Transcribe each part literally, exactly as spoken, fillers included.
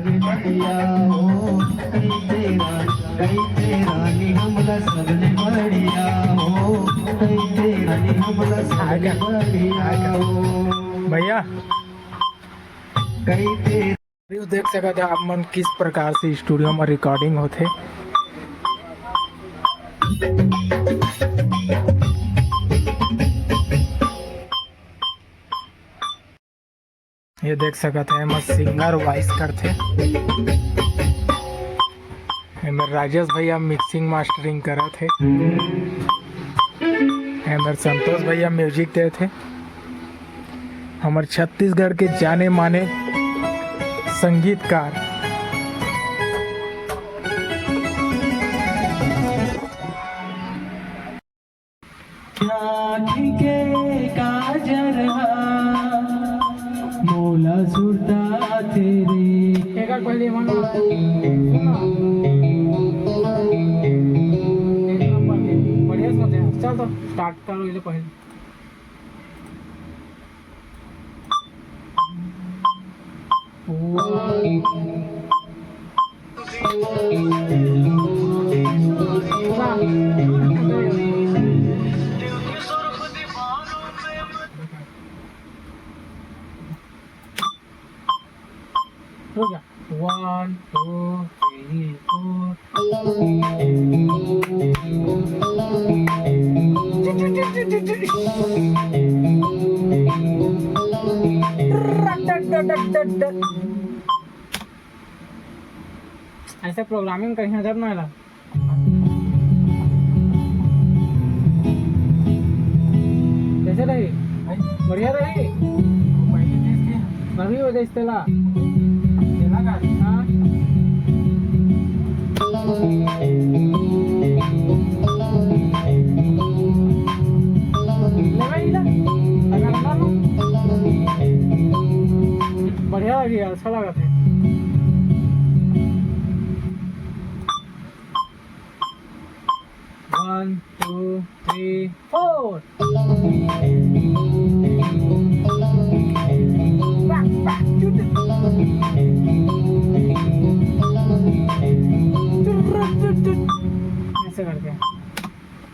बढ़िया हो, कई तेरा, कई तेरा नी हमला सबले बढ़िया हो, कई तेरा नी हमला सबले बढ़िया हो। भैया, कई तेरा। View देख सकत हे आप मन किस प्रकार से studio में recording होथे। ये देख सकत हे, एमा singer voice करथे। एमे राजेश भैया mixing mastering करत हे। एमे संतोष भैया music देत हे। हमर छत्तीसगढ़ के जाने माने संगीतकार। आँखी के काजर हा मोला सुरता तेरे। एक बार पहले मन एक नंबर के बढ़िया से होते हैं। चल तो start करो, ये पहले। हो गया। One, two, three, four। ऐसे programming कहीं जब ना ला। कैसे रही? बढ़िया रही। अभी हो जाए तेला। हाँ। बढ़िया लगी, अच्छा लगा था। One, two, three, four। ऐसे करके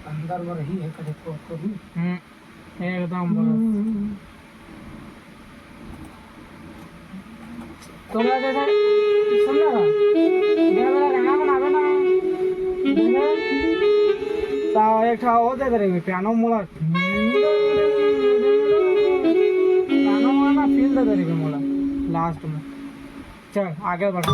अंदर में रही है, कभी को, को भी। हम्म, एकदम बस। हम्म। तोला जैसे सुन ले बा, जब मेरा गाना बनावे ना, तो एक ठा वो दे दे रही, piano मोला, piano वाला feel दे दे रही मोला last में। चल, आगे बढ़ा।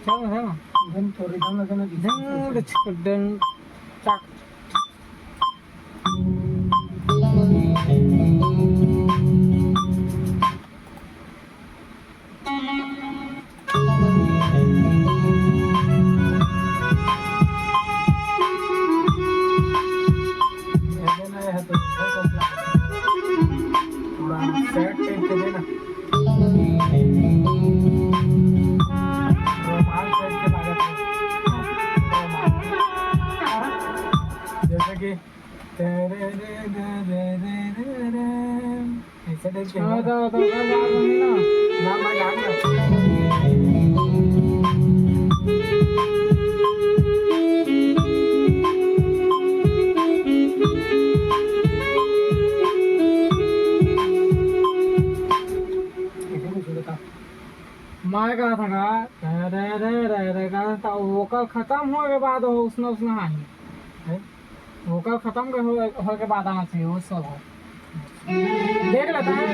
चल ना, चल ना। एकदम तो rhythm लगे ना, ding, ding, ding, चक। थोड़ा sad type के देना। रोमांस टाइप के लागत हे। जैसे कि ऐसे टाइप के हाँ, है ना? तो, तो, तो, तो, तो, ना, मैं गा रहा हूँ। मैं कहा था का, रे, रे, रे, रे, रे, कहा था, vocal खत्म हो के बाद वो उसने, उसने हाँ ही। हैं? Vocal खत्म के हो, हो के बाद आना चाहिए, वो सब हो। देख लेता है।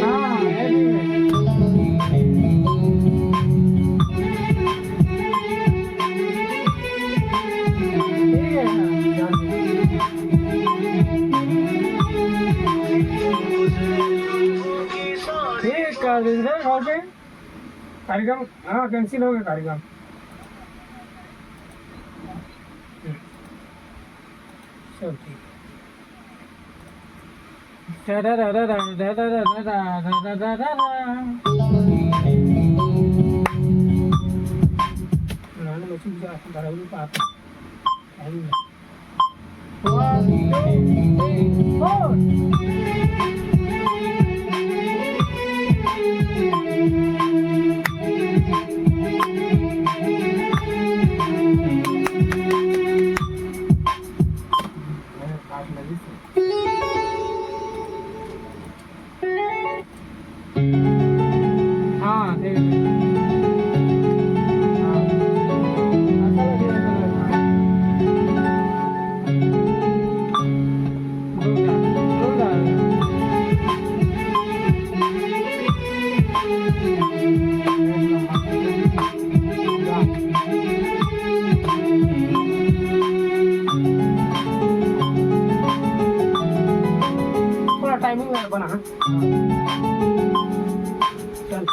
हाँ, ये भी है। ठीक है। ठीक कर दीजिए, OK। कार्यक्रम, हाँ, cancel हो गया कार्यक्रम। सब ठीक। One, two, three, four. हाँ, ठीक है। हाँ। अच्छा लगे, अच्छा लगे। रुक जा, रुक जा। थोड़ा टाइमिंग में बना, हाँ। चल।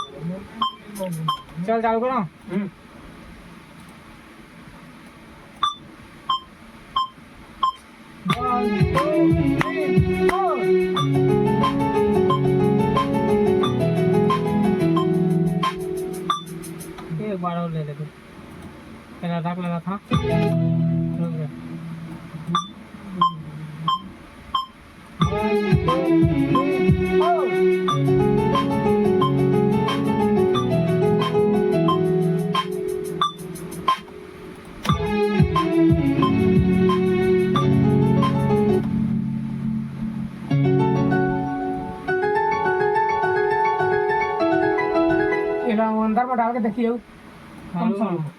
चल, चालू करो। हम्म। One, two, three, four। एक बार और ले लेते। पहला रख लगा था। रुक जा। एला अंदर में डाल के देखिए। कौन सा? हाँ।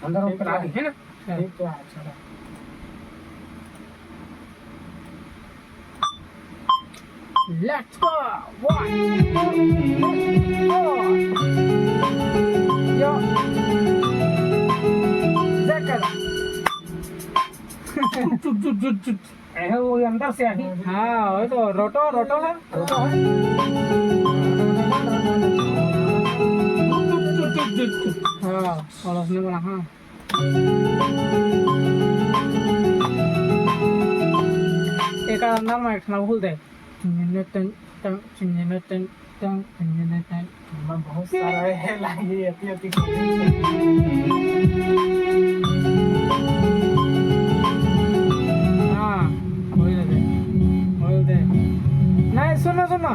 अंदर ऊपर आ गई है ना? ठीक तो है, चलो। Let's go! One, two, three, four. Yo. Second. चुट, चुट, चुट, चुट। अरे, वो अंदर से आई। हाँ, वही तो, रोटो, रोटो है। रोटो है। हाँ, और उसने बोला, हाँ। एक अंदर में एक ना भूल दे। टन, टन, टन, टन। मैं बहुत सारा है लागे, अति, अति। हाँ, बोल दे, बोल दे। नहीं, सुनो, सुनो।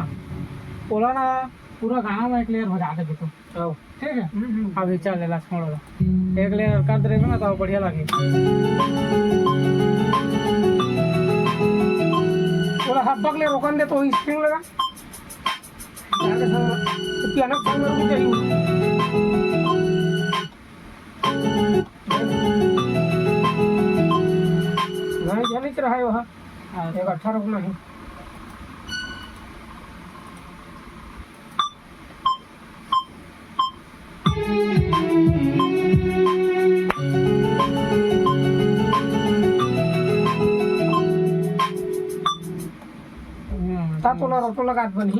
बोला ना, पूरा गाना में एक layer बजा दे तू। आओ। ठीक है? हम्म, हम्म। अभी चल, ला, छोड़ दो। एक layer कर दे ना, तो बढ़िया लगे। थोड़ा हब्बक ले रोकन दे, तो string लगा। जाने से तो piano के सामने रुक जाइए। नहीं, जाने के रहा है वहाँ। हाँ। एक अच्छा रुकना है। ता तोला रोटो लगात बनही।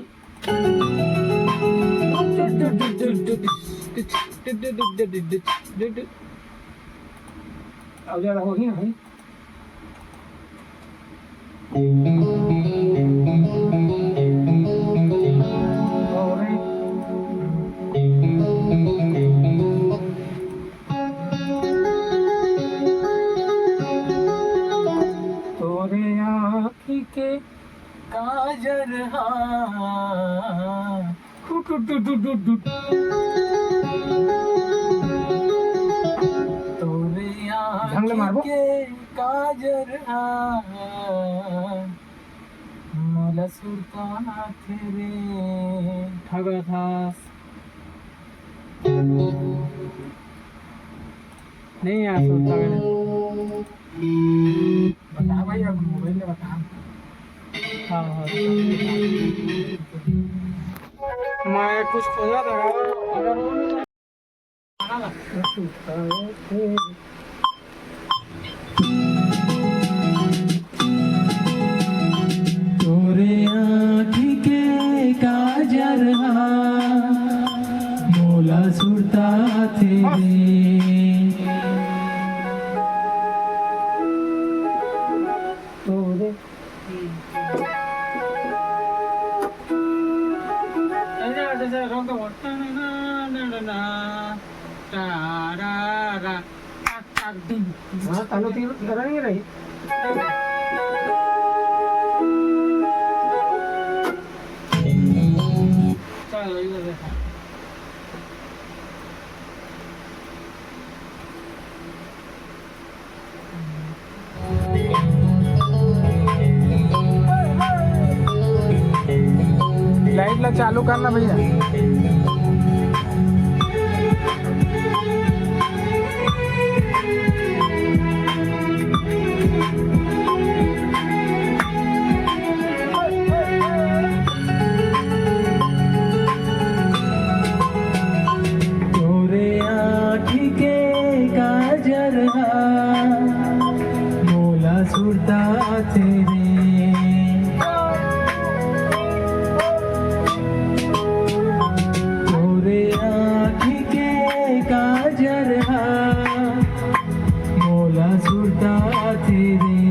अब ज्यादा होही नहीं। तोरे आँखी के काजर हा। हुट, हुट, हुट, हुट, हुट, हुट। तोरे ढंग ले मारबो। आँखी के काजर हा, मोला सुरता थे रे। ठगत हस। नहीं यार, सुरता में। बता भाई, अब मोबाइल में बता। हाँ, हाँ। मैं कुछ खोजा था। तोरे मोला सुरता आथे रे। तो बोले। हाँ, तालु तीर करना नहीं रही। चलो, इधर देखो। लाइट ला चालू करना भैया। तोरे आँखी के काजर हा मोला सुरता आथे रे। तोरे आँखी के काजर हा मोला सुरता आथे रे।